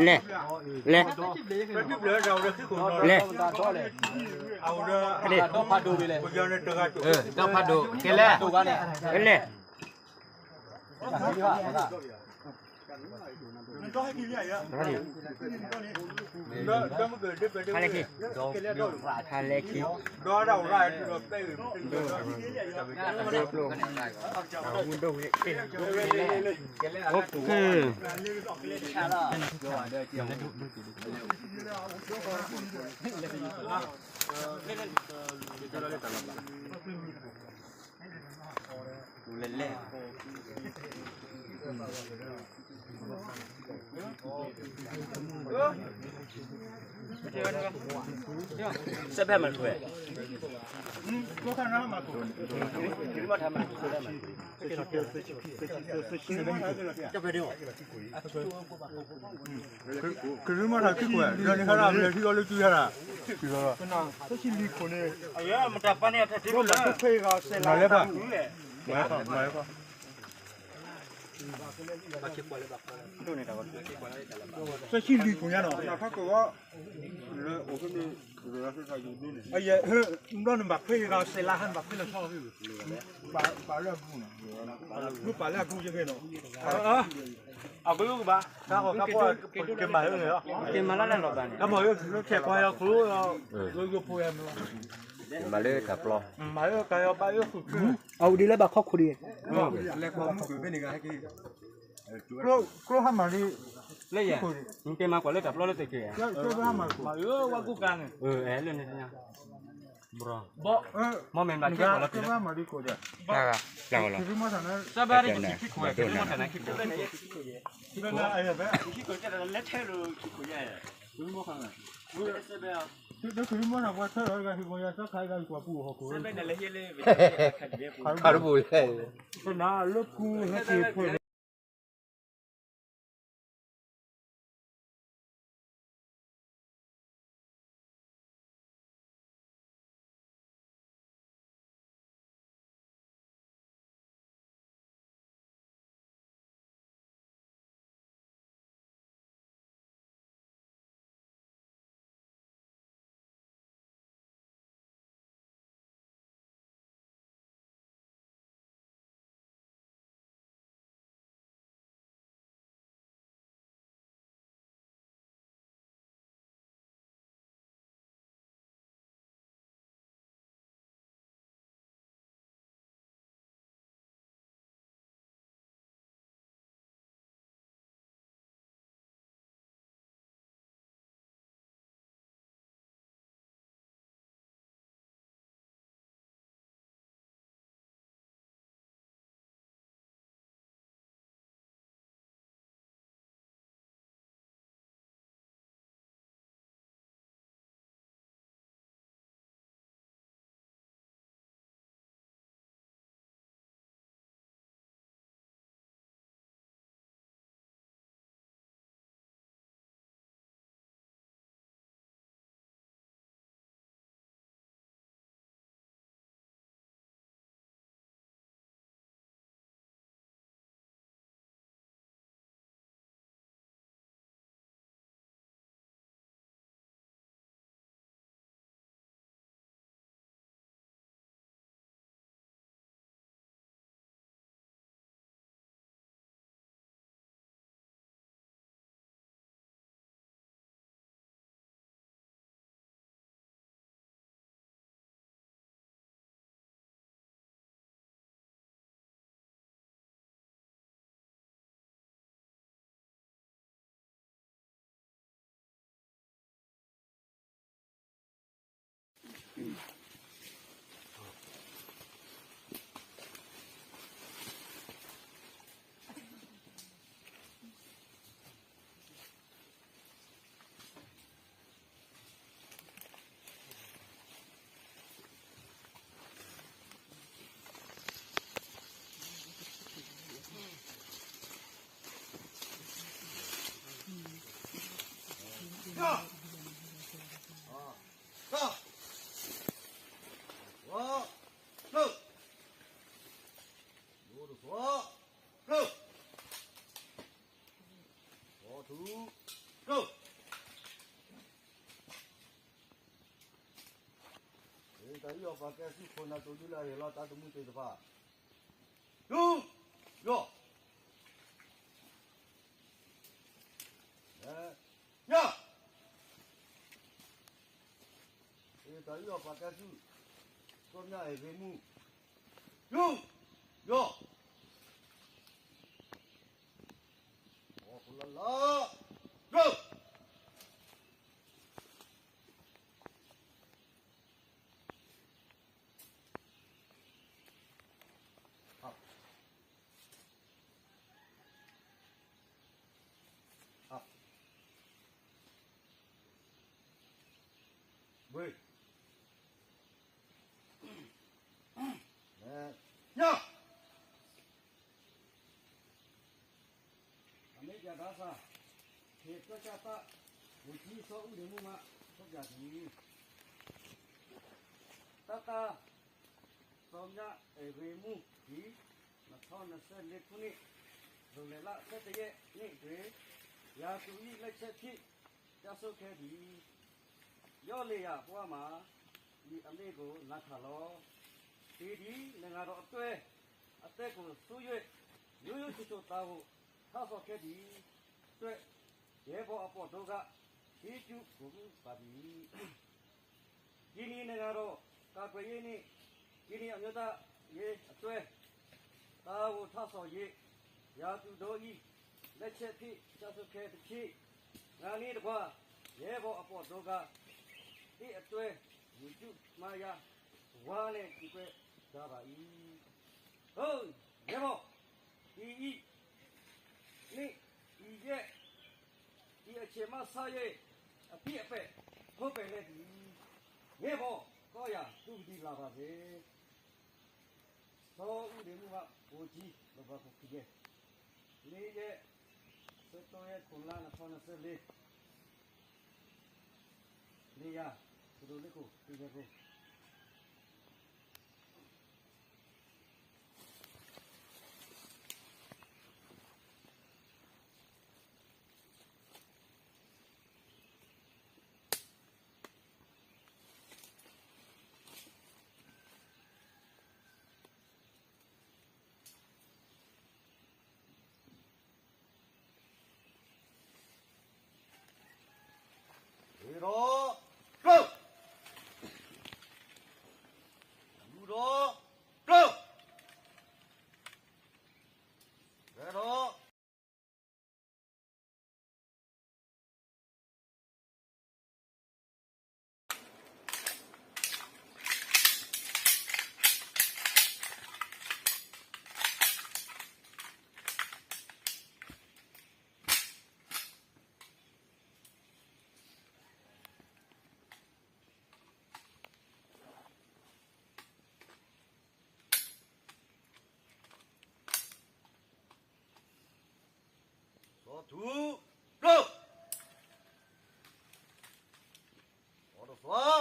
လဲၤ, လဲၤ, လဲၤ, ဒီဖးဒိၣ်ကဲလဲၣ်, လဲၤ, ဖါလဲၤခံ, ဖါလဲၤခံ, ဒိၣ်ပျိၢ်, ဝူဒိၣ်ဝဲ, စဲးဖဲမၤထွဲ, ကရၢမီၢ်ထးခံခိၣ်, ဒီးန့ၣ်ခါရၣ် မလဲၤထံအီၤလၢစုဟဲရၣ်, သၢဆံလွံၢ်ခိၣ်န့ၣ်, မၤလဲၤဖး, မၤလဲၤဖး, သၢဆံလွံၢ်ခိၣ်ညါနီၤ, လၢအိၣ်ဖဲန့ၣ်, ဘျီန့ၣ်ဘၣ်ဖဲဂၤစဲးလါဟဲနဘၣ်ဖဲလၢဆီ, ပာ်လၢအကူယဂ့ၤနီၤ, အကလုၢ်ကဘၣ်, တၢ်ဂီၤကါပီၢ်, ကမၤလၢန့ၣ်လီၤဘၣ်န့ၣ်, ကမၤလၢခဲပှၤဟဲခူ, ယိဖိဟဲမၤ, မၤလၢတၢ်ပျီ, မၤလၢကါယီဘၣ်အၢဃုာ်ခု, အဝဲဒ်လၢဘၣ်ခီခိၣ်ဒံး, ကျိဟးမၤလံ, လၢယဲ, နကဲမၤကွၢ်လၢတၢ်ပျီလၢတက့ၢ်, ဝဲကူကါန့ၣ်, လၢန့ၣ်, ဘီ, မ့ၢ်မ့ၢ်ဘၣ်ကဲကွၢ်လၢတက့ၢ်, စဘၣ်ဒ်ခံခိၣ်, လဲၤထဲလၢခံခိၣ်ညါ, ခါတဘူၣ်လဲၣ်, လၢကူဟဲက့ၤဖဲန့ၣ် ထူ, ကျိ, တၢ်အံၤအီၤပာ်ကဲဆူခိၣ်နၢ်တိၢ်ဒုလၢအဟ့ၣ်လီၤတၢ်သမူသ့ၣ်တဖၣ်, ထူ, ယီၢ်, ညၣ်, တၢ်အံၤအီၤပာ်ကဲဆူ ကီၢ်မၠၣ်အဲၣ်ဂ့ၤမူ, ထူ, ယီၢ်, အီၣ်ဖူလၢလၢ, ကျိ ဘှ့ၣ်, ညၣ်, အမ့ၢ်ပၠးဒၣ်စၢ်, ဟ့ၣ်ပၠၢ်တၢ်, မုၢ်ထံစီၤအူဒ့မူမး, ထီၣ်ပၠးတံၢ်, တၢ်တၢ်, စီၤမၠၣ်အဲၣ်ဂ့ၤမူ, နထီနဆဲးလ့ခိၣ်န့ၣ်, ဒိးလဲၤလၢဆဲးတယဲၢ်န့ၣ်တဂ့ၤ, ယၤတူၢ်အံၤလၢဆဲးထံး, တၢ်ဆိခဲဒံး ယီၢ်လ့ၣ်ယၤပှၢ်မး, ဒ်အမ့ၢ်ကိၣ်နၤခးလီၤ. တ့ဒ်နဂၤဒီးအတွဲ, အတဲကိၣ်သူယွဲၢ်, ယိယိဆိဆိသးဧိၤ, ထါစီၤခဲဒံး, ယဲၢ်ဘီအပီၢ်ဒိဂၤ, ဒ်ကူကိၣ်မုၢ်ပာ်ဒံး ကံနံၤနဂၤဒီး ကးကွဲးယ့ၢ်န့ၣ်, ကံနံၤအမျိုးသား ယ့ၢ်အတွဲ, တၢ်ဂိၢ်ထါစီၤယ့ၢ်, ယၤတူၢ်ဒိအံၤ, လၢဆဲးထံး တၢ်ဆိခဲတထံး, ဂၤန့ၣ်တကွၢ်, ယဲၢ်ဘီအပီၢ်ဒိဂၤ, ဒ်အတွဲ, မုၢ်တူၢ်မၤယၤ, ဝါန့ၣ်စံးကွဲးတၢ်ဘၣ်အံၤ, ယဲၢ်ဘီ, အံၤအံၤ, န့ၣ်, အံၤယဲၢ် ဒ်အဆ့ၣ်မၤဆါယဲၢ်, အဖံးအပဲာ်, ဖိပဲာ်လဲၣ်ဒံး, ယဲၢ်ဘီ, ကီယၤတူၢ်ကဒံလၢ်ဘၣ်စ့ၢ်, စီၤအူဒ့မူဘၣ် အိၣ်ကံ လီၤဘၣ်ခိၣ်ခံယဲၢ်, လ့ယဲၢ်, ဆၢတိယဲၢ်ခိၣ်လါ နထီနဆဲးလ့ လ့ယၤ, ကဒိၣ်လ့ခိၣ် ခံယဲၢ်ခိၣ် ဒီး, ကျိ, ယူဒီး, ကျိ, ဒီး,